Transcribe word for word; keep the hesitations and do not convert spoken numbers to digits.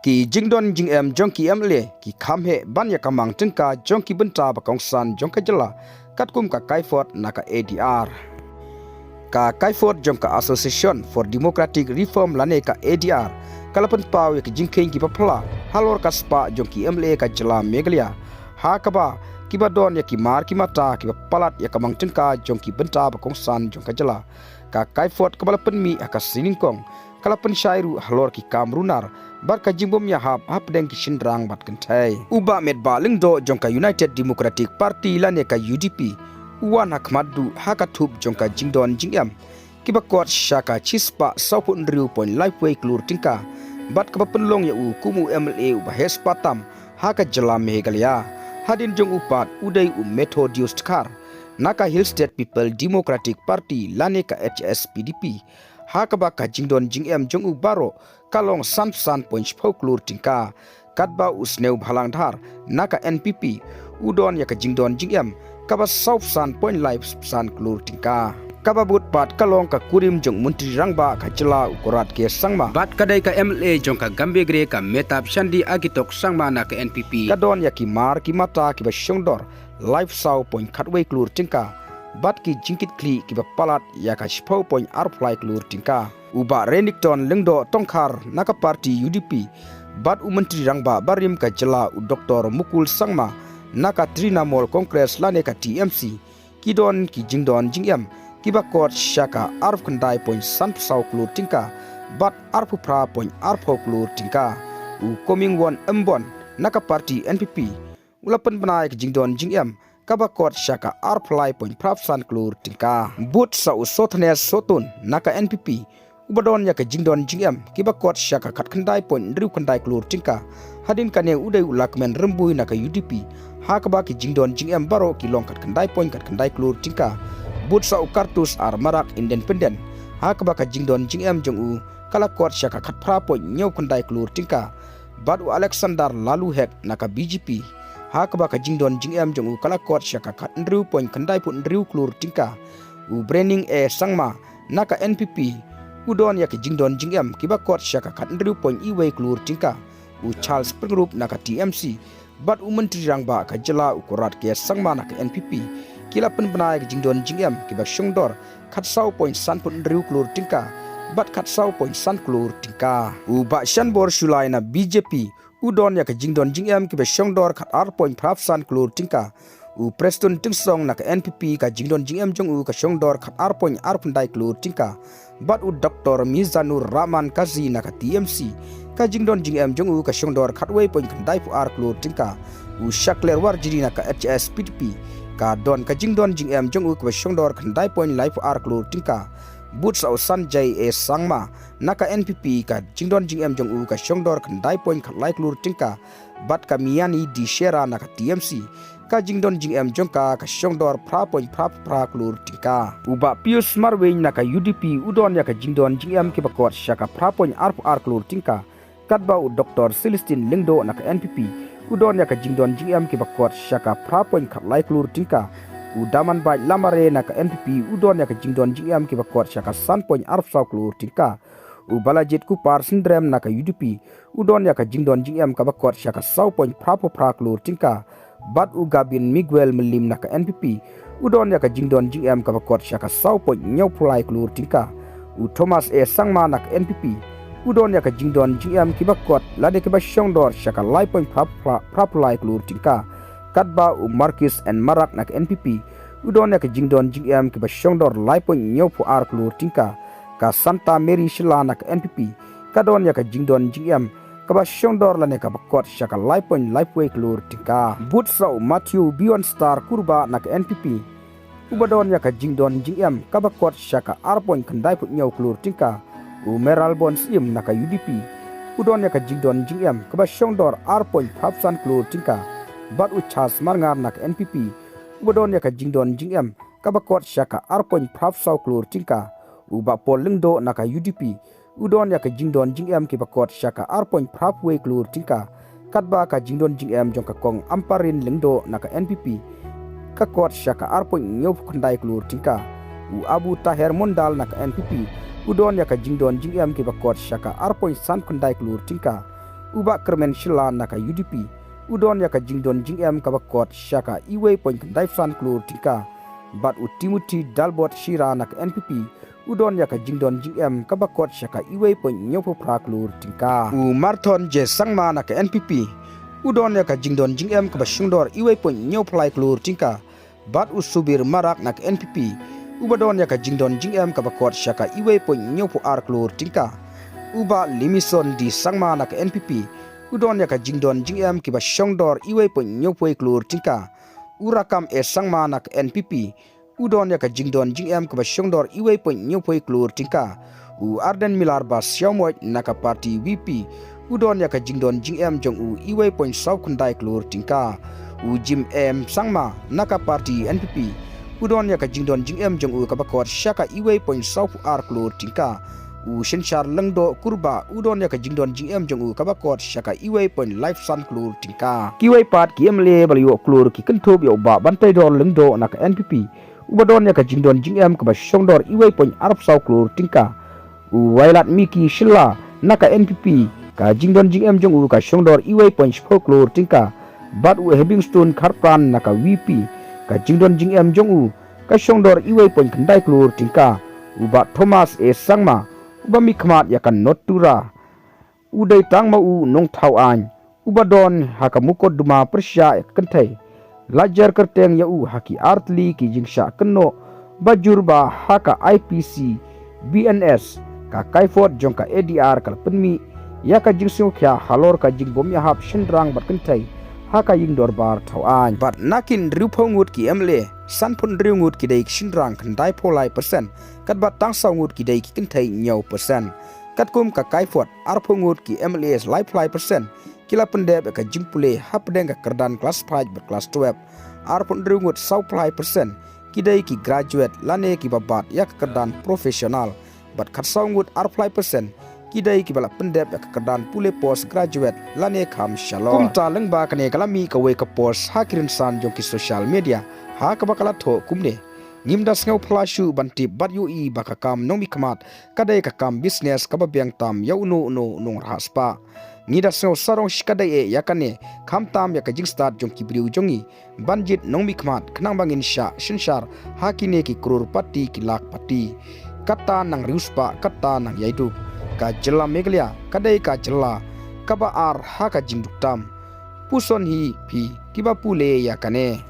Ki jingdon jingem jong ki M L A ki kham heh ban ïa ka mang tyngka jong ki bynta ba kongsan jong ka jylla, katkum ka Kaifot na ka A D R. Ka Kaifot jong ka Association for Democratic Reform lane ka A D R ka la pynpaw ïa ki jingkheiñ kiba phylla halor ka spah jong ki M L A ka jylla Meghalaya, ha kaba kiba don ïa ki mar ki mata kiba palat ïa ka mang tyngka jong ki bynta ba kongsan jong ka jylla. Ka Kaifot kaba la pynmih ha ka sngi Nyngkong ka la pynshai ruh halor ki kam runar bad ka jingbym ïahap hapdeng ki shynrang bad kynthei. U Bah Metbah Lyngdoh jong ka United Democratic Party lane ka U D P u wan ha khmat duh ha ka thup jong ka jingdon jingem kiba kot sha ka shispah sawphew hynriew point lai wei klur tyngka, bad kaba pynlong ïa u kum u M L A uba heh spah tam ha ka jylla Meghalaya. Hadien jong u pat u dei u Methodius Dkhar na ka Hill State People Democratic Party lane ka H S P D P, ha kaba ka jingdon jingem jong u baroh ka long sanphew san point shiphew klur tyngka. Katba u Sniawbhalang Dhar na ka N P P u don ïa ka jingdon jingem kaba sawphew san point lai san klur tyngka. Kaba bud pat ka long ka kurim jong u Myntri Rangbah ka jylla u Conrad K Sangma, bad ka dei ka M L A jong ka Gambegre ka Mehtab Shandy Agitok Sangma na ka N P P ka don ïa ki mar ki mata kiba shongdor laiphew saw point khatwei klur tyngka, bad ki jingkitkhlieh kiba palat ïa ka shiphew point arphew lai klur tyngka. U Bah Renikton Lyngdoh Tongkhar na ka party U D P bad u Myntri Rangbah barim ka jylla u Doktor Mukul Sangma na ka Trinamool Congress lane ka T M C ki don ki jingdon jingem kiba kot sha ka arphew khyndai point sanphew saw klur tyngka bad arphew phra point arphew klur tyngka. U Comingone Ymbon na ka party N P P u la pynbna ïa ka jingdon jingem kaba kot sha ka arphew lai point phra san klur tyngka. Bud sa u Sothenes Sohtun na ka N P P uba don ïa ka jingdon jingem kiba kot sha ka khatkhyndai point hynriew khyndai klur tyngka. Hadien kane u dei u Lahkmen Rymbui na ka U D P, ha kaba ki jingdon jingem baroh ki long khatkhyndai point khatkhyndai klur tyngka. Bud sa u Kartus R Marak Independent, ha kaba ka jingdon jingem jong u ka la kot sha ka khatphra point hynñiew khyndai klur tyngka. Bad u Alexander Laloo Hek na ka B J P, ha kaba ka jingdon jingem jong u ka la kot sha ka khathynriew point khyndaiphew hynriew klur tyngka. U Brening A Sangma na ka N P P u don ïa ka jingdon jingem kiba kot sha ka khathynriew point iwei klur tyngka. U Charles Pyngrope na ka T M C bad u Myntri Rangbah ka jylla u Conrad K Sangma na ka N P P ki la pynbna ïa ka jingdon jingem kiba shongdor khatsaw point sanphew hynriew klur tyngka bad khatsaw point san klur tyngka. U Bah Shanbor Shullai na B J P u don ïa ka jingdon jingem kiba shongdor khatar point phra san klur tyngka. U Prestone Tynsong na ka N P P ka jingdon jingem jong u ka shongdor khatar point arphew khyndai klur tyngka. Bad u Doktor Mizanur Rahman Kazi na ka T M C ka jingdon jingem jong u ka shongdor khatwei point khyndaiphew ar klur tyngka. U Shakliar Warjri na ka H S P D P ka don ka jingdon jingem jong u kaba shongdor khyndai point laiphew ar klur tyngka. Bud sa u Sanjay A Sangma na ka N P P ka jingdon jingem jong u ka shongdor khyndai point khatlai klur tyngka. Bad ka Miani D Shera na ka T M C ka jingdon jingem jong ka ka shongdor phra point phra phra klur tyngka. U Bah Pius Marwein na ka U D P u don ïa ka jingdon jingem kiba kot sha ka phra point arphew ar klur tyngka. Katba u Doktor Celestine Lyngdoh na ka N P P u don ïa ka jingdon jingem kiba kot sha ka phra point khatlai klur tyngka. U Damanbait Lamare na ka N P P u don ïa ka jingdon jingem kiba kot sha ka san point arphew saw klur tyngka. U Balajied Kupar Syndrem na ka U D P u don ïa ka jingdon jingem kaba kot sha ka saw point phra phra klur tyngka. Bad u Gabin Miguel Myliem na ka N P P u don ïa ka jingdon jingem kaba kot sha ka saw point hynñiewphew lai klur tyngka. U Thomas A Sangma na ka N P P u don ïa ka jingdon jingem kiba kot lane kiba shongdor sha ka lai point phra phra phra lai klur tyngka. Katba u Marcuise N Marak na ka N P P u don ïa ka jingdon jingem kiba shongdor lai point hynñiewphew ar klur tyngka. Ka Santa Mary Shylla na ka N P P ka don ïa ka jingdon jingem kaba shongdor lane kaba kot sha ka lai point laiphew wei klur tyngka. Bud sa u Matthew Bjornstar Kurbah na ka N P P uba don ïa ka jingdon jingem kaba kot sha ka ar point khyndaiphew hynñiew klur tyngka. U Mayralborn Syiem na ka U D P u don ïa ka jingdon jingem kaba shongdor ar point phra san klur tyngka. Bad u Charles Marngar na ka N P P uba don ïa ka jingdon jingem kaba kot sha ka ar point phra saw klur tyngka. U Bah Paul Lyngdoh na ka U D P u don ïa ka jingdon jingem kiba kot sha ka ar point phra wei klur tyngka. Katba ka jingdon jingem jong ka Kong Ampareen Lyngdoh na ka N P P ka kot sha ka ar point hynñiewphew khyndai klur tyngka. U Abu Taher Mondal na ka N P P u don ïa ka jingdon jingem kiba kot sha ka ar point sanphew khyndai klur tyngka. U Bah Kyrmen Shylla na ka U D P u don ïa ka jingdon jingem kaba kot sha ka uwei point khyndai phew san klur tyngka. Bad u Timothy Dalbot Shira na ka N P P u don ïa ka jingdon jingem kaba kot sha ka uwei point hynñiew phew phra klur tyngka. U Marthon J Sangma na ka N P P u don ïa ka jingdon jingem kaba shongdor uwei point hynñiew phew lai klur tyngka. Bad u Subir Marak na ka N P P uba don ïa ka jingdon jingem kaba kot sha ka uwei point hynñiew phew ar klur tyngka. U Bah Limison D Sangma na ka N P P u don ïa ka jingdon jingem kiba shongdor uwei point hynñiew phew klur tyngka. U Rakam A Sangma na ka N P P u don ïa ka jingdon jingem kaba shongdor uwei point hynñiew phew klur tyngka. U Ardent Miller Basaiawmoit na ka party V P u don ïa ka jingdon jingem jong u uwei point saw khyndai klur tyngka. U Jim M Sangma na ka party N P P u don ïa ka jingdon jingem jong u kaba kot sha ka uwei point saw phew ar klur tyngka. U Synshar Lyngdoh Kurbah u don ïa ka jingdon jingem jong u kaba kot sha ka uwei point lai phew san klur tyngka. Kiwei pat ki M L A ba la ïoh klur ki kynthup ïa u Bah Banteidor Lyngdoh na ka N P P uba don ïa ka jingdon jingem kaba shongdor uwei point ar phew saw klur tyngka. U Wailadmiki Shylla na ka N P P ka jingdon jingem jong u ka shongdor uwei point shiphew klur tyngka. Bad u Heavingstone Kharpran na ka V P ka jingdon jingem jong u ka shongdor uwei point khyndai klur tyngka. U Bah Thomas A Sangma uba mihkhmat ïa ka North Tura u dei tang ma u nongthaw aiñ uba don ha ka mukotduma pyrshah ïa ka kynthei. La jer kyrteng ïa u ha ki artylli ki jingshah kynnoh ba jur ba ha ka I P C B N S, ka CAIFOT jong ka A D R ka la pynmih ïa ka jingsngewkhia halor ka jingbym ïahap shynrang bad kynthei ha ka ïing dorbar thaw aiñ. Bad na ki hynriewphew ngut ki M L A, sanphew hynriew ngut ki dei ki shynrang, khyndai phew lai percent, katba tang saw ngut ki dei ki kynthei, hynñiew percent. Katkum ka CAIFOT, arphew ngut ki M L A, lai phew lai percent, ki la pyndep ïa ka jingpule hapdeng ka kyrdan classified bad class twelve. Arphew hynriew ngut, saw phew lai percent, ki dei ki graduate lane kiba bat ïa ka kyrdan professional. Bad khatsaw ngut, arphew lai percent, ki dei kiba la pyndep ïa ka kyrdan pule post graduate lane kham shalor. Kumta lyngba kane ka la mih kawei ka post ha ki rynsan jong ki social media ha kaba ka la thoh kumne: Ngim da sngew phylla shuh ban tip bad ïohi ba ka kam nongmihkhmat ka dei ka kam business kaba biang tam ïa uno uno u nongrhah spah. Ngi da sngew sarong shikatdei eh ïa kane, khamtam ïa ka jingstad jong ki briew jong ngi ban jied nongmihkhmat khnang ba ngin shah synshar ha kine ki crorepati ki lakhpati. Kata nang riewspah, kata nang ïaiduk. Ka jylla Meghalaya ka dei ka jylla kaba ar ha ka jingduk tam. Puson hi phi kiba pule ïa kane.